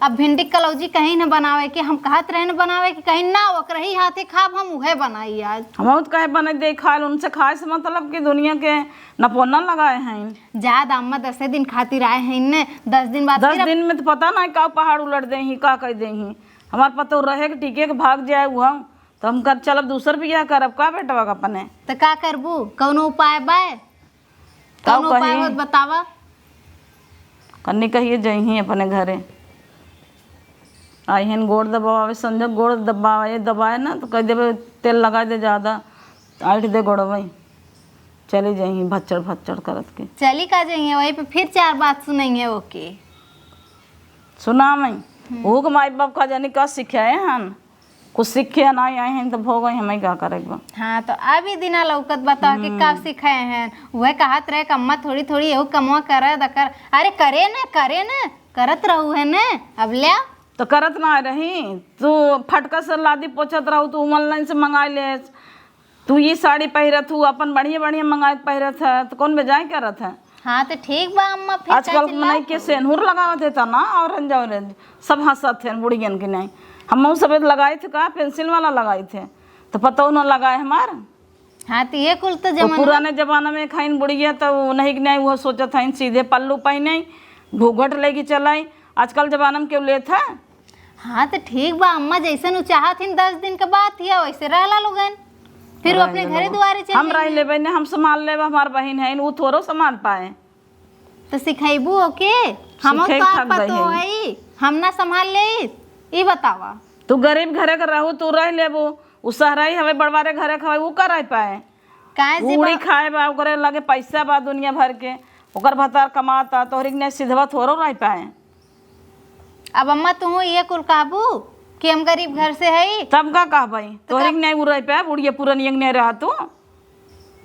अब भिंडी कलौजी कहीं न बनावे के, हम कहत रहे न बनावे के, कहीं ना, ओकरे ही हाथे खाब, हम उहे बनाई आज। हम तो कहे बने दे खाए, उनसे खाए से मतलब कि दुनिया के नपोना लगाए हैं। जा द अम्मा, दसे दिन खातिर आए हैं ने, दस दिन बाद दस फिर अब दिन में तो पता नहीं का पहाड़ उलट दे ही, का कह दे ही। हमार पतोह रहे के टिके के भाग जाए उ, तो हम कर चलब दूसर बियाह करब का बेटवा का अपने। त का करबू, कौनो उपाय बाय? का कौनो उपाय कही? होत बतावा। कन्नी कहिए जइही अपने घरे। आइहन गोड़ दबावे, संजोग गोड़ दबावे, दबाए ना तो कह देबे तेल लगा दे ज्यादा, आइठ दे गोड़वई। चली जइही भच्चड़ भच्चड़ करत के। चली का जइहे, वही पे फिर चार बात सुनेंगे ओके। सुना मैं, हम्म। ओहू के माई बाप का जानी का सिखाए हन, कुछ सीखे ना आए हैं तो भोग हमें का करे के बा। हाँ, तो अभी दिना लौकत बताओ कि हम्म। का सिखाए हैं। वह कहत रहे कि अम्मा थोड़ी थोड़ी एहू कमवा करे दकर। अरे करे ना, करे ना, करत रहू है ना, अब ले। तो करत ना रही, तू फटका से लादी पोछत रहू, तू online से मंगाई ले। तू ई साड़ी पहिरत हू, अपन बढ़िया बढ़िया मंगाए के पहिरत है, तो कौन बेजाय करत है? हाँ, तो ठीक बा अम्मा, फिर आजकल काहे के मनई चिल्लात के हऊ? सेनुर लगावत है तना, orange orange, सब हंसत है बुढ़ियन के नहीं। हमहू सब लगाए थे का, pencil वाला लगाए थे, तो पतोह न लगाए हमार। हाँ, तो ये कुल तो तो जमाना पुराने जमाना में खाइन बुढ़िया, तो नहीं के नहीं वो सोचत हईन सीधे पल्लू पहने, घूंघट लेके चलाई। आजकल जमाना में केहू लेत है? हाँ, तो ठीक बा अम्मा, जैसन उ चाहत हिन, दस दिन के बात हिया, वैसे रहला लोगन। फिर वो रह अपने ले घरे लो। दुआरे चल हम रह जइहें। लेबे ने, हम संभाल लेबे, हमार बहिन है, उ थोड़ो संभाल पाए। तो सिखैबू ओके? हम सिखे तो आप थक गए पतो हैं। है, हम ना संभाल ले, ई बतावा। तू गरीब घरे के रहू, तू रह लेबू, उ सहराई हवे, बड़वारे घरे के हवे, उ का रह पाए? काहे उ से उड़ी बा- खाए बा, ओकरे लगे पैसा बा दुनिया भर के, ओकर भतार कमाता, तोहरी के नहीं सिधवा थोड़ो रह पाए। अब अम्मा, तू ये कुल कहबू कि हम गरीब घर से हई? तब का कहबई? तो तोहरी का- के नहीं उड़े पे, बुढ़िया पुरनिया के नहीं रहा तू।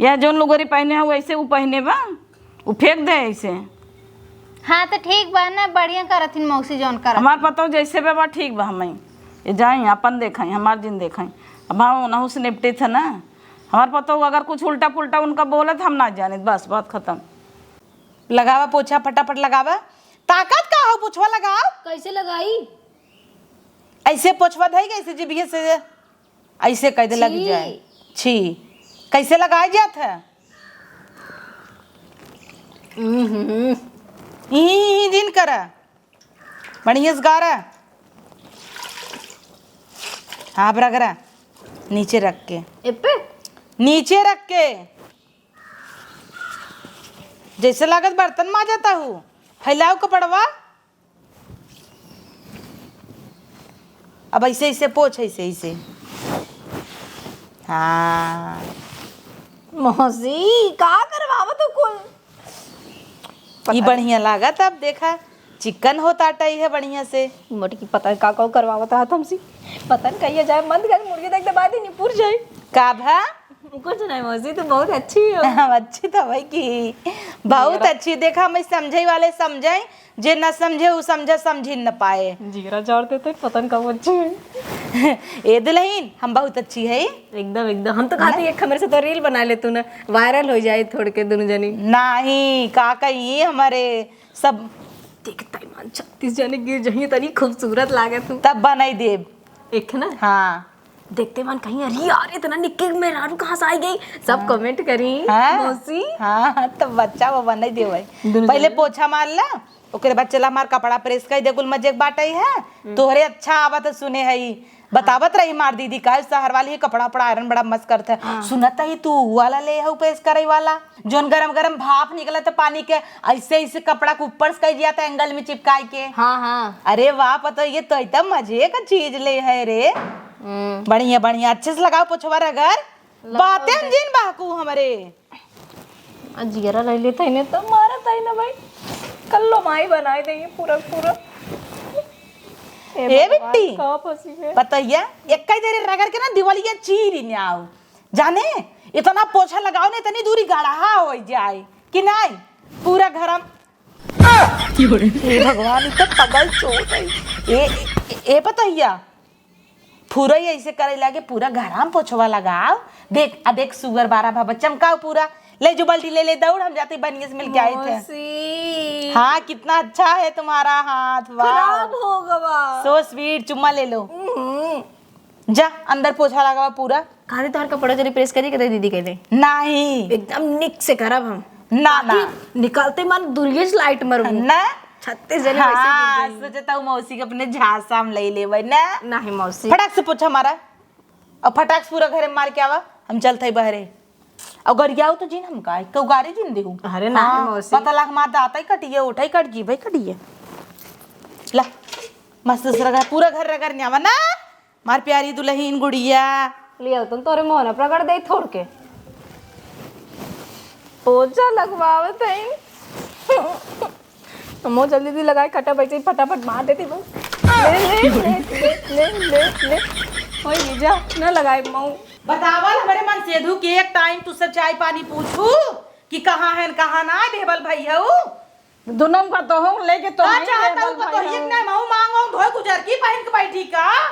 या जौन लुगरी पहने हो, वैसे उ पहने बा, उ फेंक दे ऐसे। हाँ, तो ठीक बा ना, बढ़िया करत हिन मौसी जौन करत हमार हिन। पतोह जैसे बा, बा ठीक बा, हम ये जाई अपन देखाई, हमार जिन देखाई। अब हम उनहु से निपटे थे ना, हमार पतोह अगर कुछ उल्टा पुल्टा उनका बोले तो हम ना जाने, बस बात खत्म। लगावा पोछा, फटाफट लगावा। ताकत का हो, पोछवा लगाओ। कैसे लगाई? ऐसे पोछवा धई, ऐसे जिभिये से ऐसे कह दे लग छी। जाए। छी, कैसे लगाए जात है? हम्म। ई, ई, ई जिन करा, बढ़िया से गारा। हाँ, अब रगड़ा, नीचे रख के। एपे? नीचे रख के। जैसे लागत बर्तन माजत हू। फैलाओ कपड़वा। अब ऐसे, ऐसे पोछ, ऐसे, ऐसे। हाँ। मौसी, का करवावत हो कुल? ई पता बढ़िया लागत। अब देखा, चिकन होत आटा ही है बढ़िया से। मोटकी पता है का, का करवावत हाथ हमसे। पता न कहिया जाए, मन करे मुर्गी देख दबा दे, निपुर जाए। का भा? कुछ नहीं मौसी, तू बहुत अच्छी हो। हम अच्छी तो भाई की, बहुत मेरा अच्छी। देखा, मैं समझे वाले समझे, जे न समझे, उ समझे, समझी न पाए। जीरा जोर देते, पता न कब अच्छी है। ए दुल्हन, हम बहुत अच्छी है। एकदम, एकदम। हम तो कहते हैं, एक हमरे से तो रील बना ले तू ना, वायरल हो जाए थोड़ के दोनों जनी। नहीं, का कही, हमारे सब देखता ही मान छत्तीस जने गिर जाइए, तनी खूबसूरत लागत तू। तब बनाई देब। एक है ना? हाँ। देखते मान कहीं, "अरे यार, इतना निक्के मेहरारू कहाँ से आई गई?" सब हाँ। कमेंट करी, हाँ। मौसी। हाँ, तो बच्चा वो बनाई देब भाई। दोनों पहले जने। पोछा मार ला, ओकरे बाद चला हमार कपड़ा प्रेस कर दे, कुल मजे के बाटे है। हम्म। तोहरे अच्छा आवत है सुने है ई। बतावत रही मार दीदी, काहे शहर वाली ही कपड़ा उपड़ा आयरन बड़ा मस्त करत है। हाँ। सुनत ही तू उ वाला ले है प्रेस करे वाला, जोन गरम गरम भाप निकलत है पानी के, ऐसे ऐसे कपड़ा के ऊपर से कई जाता है एंगल में चिपकाई के। हाँ, हाँ। अरे वाह, पता ये तो एकदम मजे का चीज ले है रे। हम्म। बढ़िया, बढ़िया, अच्छे से लगाओ पोछवा रगड़। लगाओ बातें बे। जिन बहकू हमरे। आ जियरा रह लेता ही नहीं तो मारत ही ना भाई। कल्लो माई बनाए देंगे पूरा पूरा। ए ए भगवान, बिट्टी, का फंसी है? पतैया, एक ही देर रगड़ के ना दिवालिया चीरी ने आओ। जाने, इतना पोछा लगाओ ना, इतनी दूरी गड़हा हो जाए कि नहीं, पूरा घरम। हे भगवान, ई तो पगल चोट है। ए, ए, ए पतैया, पूरा ही ऐसे करे लागे, पूरा घराम पोछवा लगाओ। देख, आ देख, सुगर बारह भाभा चमकाओ पूरा। ले जो बाल्टी ले ले, दौड़, हम जाते बनिए से मिल के आए थे। मौसी। हाँ, कितना अच्छा है तुम्हारा हाथ, वाह। खराब हो गवा। So sweet, चुम्मा ले लो। हम्म। जा, अंदर पोछा लगावा पूरा। कहाँ दे तोहर कपड़ा जरी प्रेस करी के दे दीदी कहले। नहीं। एकदम निक से करब हम। ना, ना। ताकि निकलते मन दुरिये से लाइट मरबू। ना। छत्तीस जने वैसे हाँ, गिर गई। सोचता हूँ मौसी के अपने झांसा में ले लेवे ना। नहीं मौसी। फटाक से पोछा मारा। और फटाक से पूरा घरे मार के आवा, हम चलत हई बहरे। और गरियाऊ तो जिन हमका, एक गाड़ी जिन देहू। अरे ना हाँ, मौसी। पता लाग मार दाता ही कटिए, उठाई कट जी भाई कटिए। ला, मस्त से रगड़, पूरा घर रगड़ न्यावा ना, मार प्यारी दुल्हन गुड़िया। लिया तुम तोरे मोहन प्रगट दे थोड़ के। पोछा लगवावत है। हम जल्दी जल्दी लगाए, कटा बैठे, फटाफट मार देती बस। ले, ले, ले, ले, ले, ले, ले। ओए जीजा, ना लगाए मऊ। बतावल हमरे मन सेधु के एक टाइम तू सब चाय पानी पूछू कि कहाँ है, कहाँ ना, बेहबल भई हऊ। दुनों का तो हूँ, लेके तो का नहीं चाहत बेहबल हऊ, भई पतोहिए हऊ। के नहीं मऊ मांगो, धोए गुजर की पहिन के बैठी का?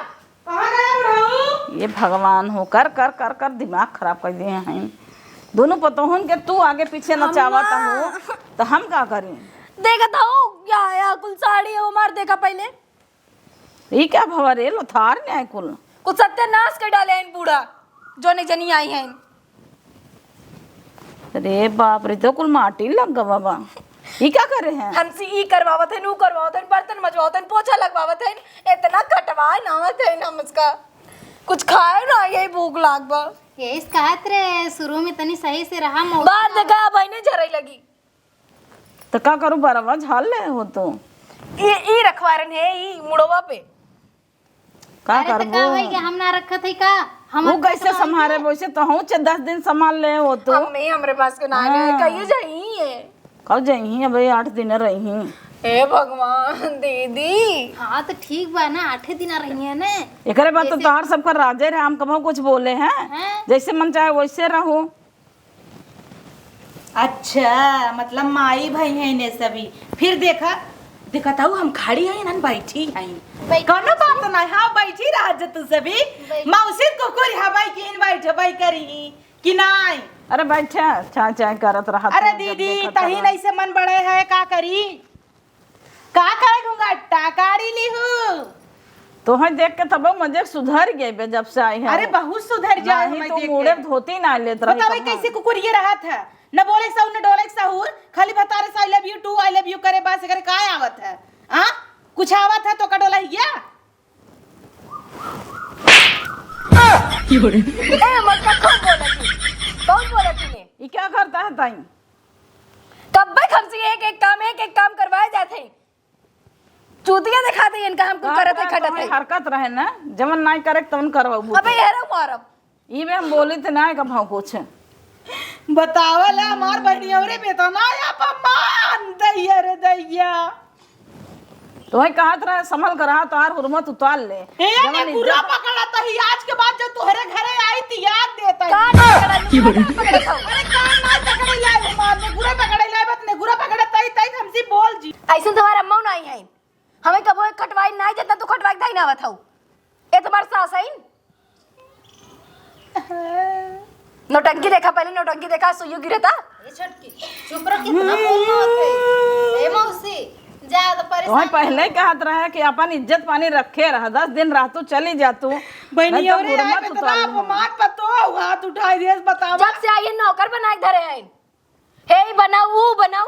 कहाँ गया बुढ़ऊ? ये भगवान हो, कर, कर, कर, कर दिमाग खराब कर दिए हैं। दोनों पतोहन के तू आगे पीछे अम्मा। नचावत हो, तो हम का करी? देखत हो, या, या कुल साड़ी है, वो मार देखा पहले। ई क्या भवा रे, लोथार ने आए कुल। कुल सत्यानाश कर डाले हैं बूढ़ा, जोने जनी आई हैं। अरे बाप रे, तो कुल माटी लग गवा बा। ई का करे हैं? हमसे ई करवावत हैं, ऊ करवावत हैं, बर्तन मजवावत हैं, पोछा लगवावत हैं, इतना कटवाए ना आवत हैं हम उसका। कुछ खाए ना, यही भूख लाग बा। यही कहत रहे, शुरू में तनी सही से रहा, मौसी बात ना देखा, अब नहीं झरे लगी। तो का करूँ, बरवा झाल ले हो तो। ये, ई रखवा रहे हैं, ई मुड़वा पे। का अरे, तो करबो? का होई कि हम ना रखत है का? हम वो कैसे संभाले? वैसे तो हूँ चे दस दिन संभाल ले हो तो। हम नहीं, हमरे पास के ना है, हाँ। कहिए जाइए। कब जाइही? अबे आठ दिन रही। हे भगवान, दीदी। हाँ, तो ठीक बा ना, आठे दिन रही है ना। एकरे बाद तो जैसे तोहार सबका राजे रहे, हम कबहू कुछ बोले हैं? हैं? जैसे मन चाहे वैसे रहो। अच्छा, मतलब माई भाई हैं ने सभी। फिर देखा, देखत हऊ हम खड़ी हई ना, बैठी हई। बैठी कौनो बात नहीं, हाँ, बैठी रह जा तू सभी। बैठी। मौसी कुकुर हवाई की बैठबई करी कि नाई? अरे बैठे, चाय चाय करत रहा अरे तू, जब दीदी, देखत तही रहा। नहीं से मन बढ़े है, का करी? का करे घुंघट्टा काढ़ी लीहू? तोहे देख के तब मजे सुधर गए बे, जब से आई है। अरे बहुत सुधर जाए, नहीं हमें तो देख मुड़े के। धोती ना लेत रही बतावे कब कैसे हम। कुकुर ये रहत है, न बोले सहूर, न डोले सहूर, खाली भतारे से "I love you too, I love you" करे, बस एकरे का आवत है? आ? कुछ आवत है तो का डोला हिया? ए, मटका कौन बोला तू? कौन बोला तूने? ये क्या करता है ताई? अब्बे हमसे एक एक काम, एक एक काम करवाए जात है। चूतिया दिखाते हैं इनका, हम कुछ का करत है, करत खटत है, है। हरकत रहे ना, जवन नाई करे तवन करवाऊ। अबे ये रहो मारब। ई में हम बोली थे ना, का भाव कुछ। बतावल है हमार बहनी, अउरे बेटा ना, अपमान, दैया रे दैया। तोहई कहत रहे, संभल के रहा, तोहार हुरमत उतार ले। ए, जवन ने गुरा इज्जत पकड़ा तही, आज के बाद जब तोहरे घरे आई, त याद देता ही। कान पकड़ा, कान पकड़ा था। अरे, कान ना पकड़े लाई, मार दे, गुरा पकड़े लाई, बत ने गुरा पकड़ा तही, तही हमसे बोल जी। ऐसे तुम्हारा अम्मा नहीं है, हमें कबो एक खटवाई नहीं, जितना तू खटवाई धाई ना बताऊ। ए तुम्हार सास है? नौटंकी देखा, पहले नौटंकी देखा, सुइयो गिरता। ए छोटकी, चुप रह, कितना बोलना होता है। ए मौसी, ज्यादा परेशान तुम्हें पहले मत हो। कहत रहे कि अपन इज्जत पानी रखे रहा, दस दिन रहतू चली जातू। बहनी, नहीं तो अरे, हुरमत आई में उतार इतना लूँ। अपमान पर तो हाथ उठाई दिए, बतावा। जब से आई है नौकर बना के धरे हैं, हे ई बनाऊ, ऊ बनाऊ,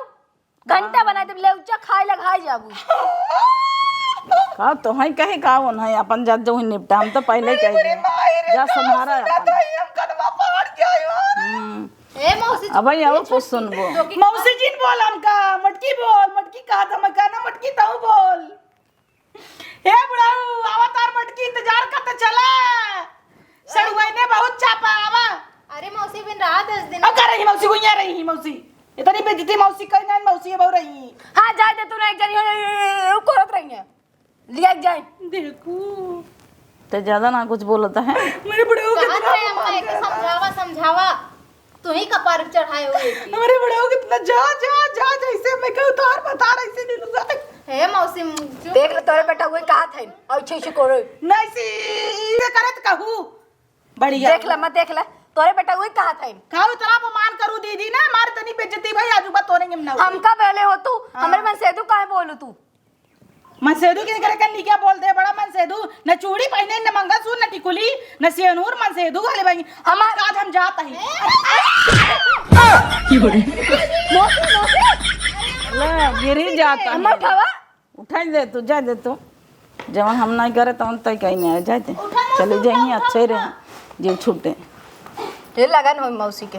घंटा बना देब, ले उच्चा खाए लग हाय जाबू। का तोहई कहे का ओन है, अपन जात जो निपटा, हम तो पहले कह दिए। जा संभारा अपन। हम्म। ए मौसी, अब भाई, और कुछ सुनबो। मौसी जी न बोल हमका, मटकी बोल, मटकी कहा था, मैं कहना मटकी ताऊ बोल। ए बुढ़ऊ, आवा तार मटकी इंतजार करते चला। सड़ुआइने बहुत चापा आवा। अरे मौसी बिन रहा दस दिन। अब का रही मौसी, गुइया रही ही मौसी। इतनी बेइज्जती मौसी कहीं नहीं, मौसी ये बहु रही। हाँ, जाए दे तू ना, एक जनी हो, उ करत रही है। लिया के जाए। देखू। ते ज्यादा ना कुछ बोलता है। मेरे बुढ़ऊ के कहत इतना रहे अम्मा, अपमान एके करता है। समझावा, समझावा। तू ही कपार पे चढ़ाए हुए थी। हमारे बड़े हो कितना जा, जा, जा, जैसे मैं कहूँ, तार बता रहा, इसे नहीं लूंगा। हे मौसी, चुप। देख ले, तोरे बेटा हुए कहा था, और छे छे करो। नहीं सी, ये करत कहू। बढ़िया। देख ले, मत देख ले, तोरे बेटा हुए कहा था। कहू, इतना अपमान करू दीदी ना, हमारे तनी बेइज्जती भाई, आजू बा तोरे के ना। हमका बेले हो तू, हाँ। हमरे मन से तू काहे बोलू तू? मनसेधू के करे कन्नी क्या बोल दे, बड़ा मनसेधू, न चूड़ी पहने, न मंगलसूत्र, न टिकुली, न सेनूर, मनसेधू वाले बनी। हमार काज हम जात ही। ले, गिरी जाता अम्मा है। उठावा। उठाई दे तू, जा दे तू। जवन हम नहीं करे, तवन तय कहीं नहीं आए, जाए दे। उठा, चले उठा, जाइए, उठा, अच्छे उठा। रहे, जीव छूटे। ये लगन हो मौसी के।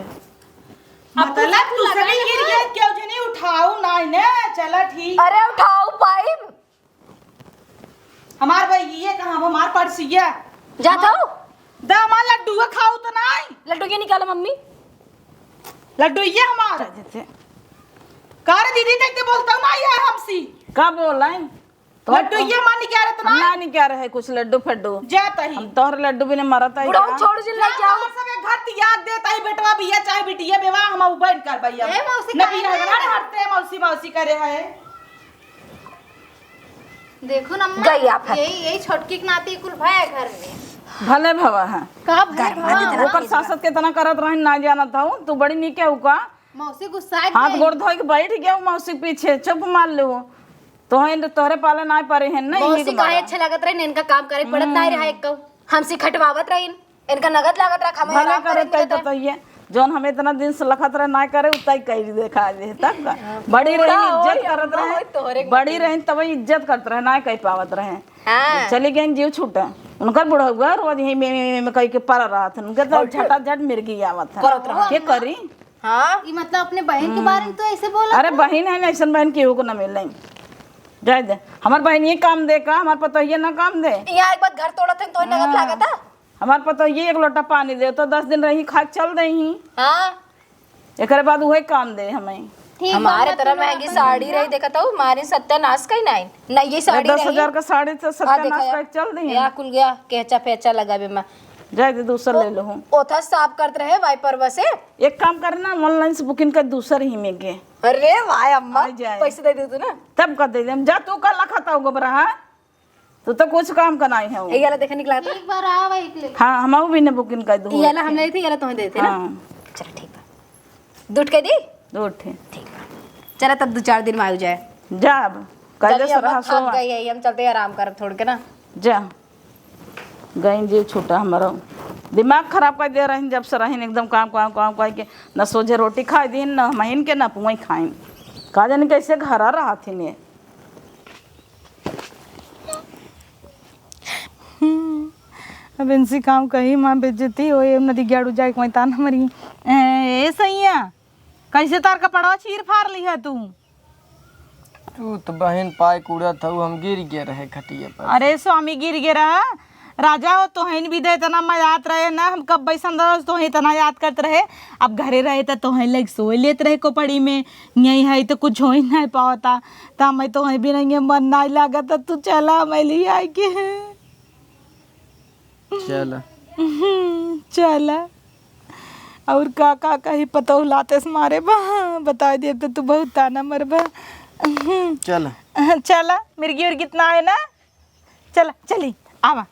मतलब तू सही गिर गए, क्यों जनी उठाऊ ना इन्हें? चला ठीक। अरे उठाऊ पाइब। हमार भाई ये कहाँ, वो हमार पर्सिया। जात हूँ। दा हमार लड्डू खाऊ तो नाई। लड्डू ये निकालो मम्मी। लड्डू ये हमार। का रे दीदी, देख के बोलता हूँ ना ये हमसी। का बोल रहे हैं? तो लड्डू ये मानी क्या रहता हम ना? ना नहीं क्या रहे कुछ लड्डू फड्डू। जाता ही। हम तोहर लड्डू भी नहीं मरता है बुढ़ऊ क्या? छोड़ जिन लग जाओ। सब एक घर त्याग देता ही बेटवा बिया चाहे बिटिया बेवा हम उबैन कर भैया। ए मौसी न काहे बिया नहीं? घर हटते मौसी मौसी करे है। देखो ना अम्मा, गई आफत। यही, यही छोटकी के नाते कुल भय है घर में। भले भवा है। का भय घर में भवा? आदि ओकर सासत केतना करत रहन ना जानत हूँ। तू बड़ी नीके हूँ का? मौसी गुस्सा हाथ गई। गोड़ धोए के बैठ गया मौसी पीछे, चुप मार ले। तोहरे, तोहरे पाले ना परे हैं ना, मौसी ये काहे मारा। अच्छे लगत रहे, इनका काम करे पड़त ना रहा एक कहू। हमसे खटवावत रही, इनका नगद लागत रहा, हमें भला आराम करे करे तय मिलत रहे। बताइए, जौन हम इतना दिन से लखत रहे ना करे, उतना ही कह देखा दे, तब का? बड़ी रही, बूढ़ा हो इज्जत या करत अम्मा रहे, हो, तोहरे के बड़ी बतइए। रही, तब इज्जत करत रहे, ना कह पावत रहे। हाँ। चली गई जीव छूटा। उनकर बुढ़ौआ रोज यही में, में, में, में कह के पड़ा रहत हन। उनके तो झटा झट मिर्गी आवत है। करत रहा। के करी? हाँ। ई मतलब अपने बहन के बारे में तो ऐसे बोला अरे था? बहन है ना, ऐसन बहन केहू को ना मिले। जाए दे। हमार बहन ये काम दे का, हमार पतोहिया ना काम दे। यहाँ एक बार घर तोड़त है तो नगद हाँ। लागत है? हमार पतोहिया एक लोटा पानी दे तो दस दिन रही, खा के चल दे ही। हाँ। एकरे बाद उहे काम दे हमें। ठीक हमारे बा, तरह महंगी साड़ी रही, देखत हूँ, हमारे सत्यानाश कहीं नहीं। नहीं, ये साड़ी दस हजार का साड़ी तो आ, सत्यानाश देखा का यार। चल रही है। या कुल गया, केचा फेचा लगावे में। जाए दे, दूसर ले लो हूँ। ओथा साफ करत रहे वाइपर बसे। एक काम करना, online से booking कर दूसर ही में के। अरे वाह अम्मा, आ जाए। पैसे दे दे तू ना। तब कर दे दे, जा तू कर लखा था गोबरा, हाँ? तू तो कुछ काम का नहीं है वो। ये वाला देखा निकला था? एक बार आवा, एक ले। हाँ, हम भी ने booking कर दो। ये वाला हम लेते, ये वाला तुम्हें देते ना। हाँ। चल ठीक है। दूठ के दी? दूठ है। ठीक है। चला तब दो चार दिन में आ जाए। जा अब। कह दे चलिए, सर, अब हाँ, थक सोवा। गई है, हम चलते हैं आराम करब थोड़ के ना। जा। गई जीव छूटा हमारा। दिमाग खराब कर दे रही जब से रही एकदम काम, काम, काम, काम के। न सोझे रोटी खाई दिन, न महीन के, न पुआई खाइन। का जाने कैसे घरा रहा थी ने। हम्म, अब इनसे काम कही, माँ बेइज्जती होई, अब नदी ग्याड़ू जाए कोई तान हमारी। ए, ए सैया, कैसे तार कपड़वा चीर फार लिहा तू? तू तो बहिन पाए कूड़त हऊ, हम गिर गए रहे खटिया पर। अरे स्वामी गिर गए रहा, राजा हो तोहन भी दे इतना मजात रहे ना, हम कब बैसन रहो तोहे इतना याद करत रहे। अब घरे रहे त तोहे लग सोए लेत रहे कोपड़ी में, यही है तो कुछ हो ही नहीं पावता, त हमें तोहे भी नहीं मन नहीं लागत, तू चला मैं ले आए के। चला। चला। और का का कही पतोह लाते से मारे बा, बताई देब त तू बहुत ताना मरबा। चला। चला, मिर्गी उर्गी इतना है ना, चला चली। आवा।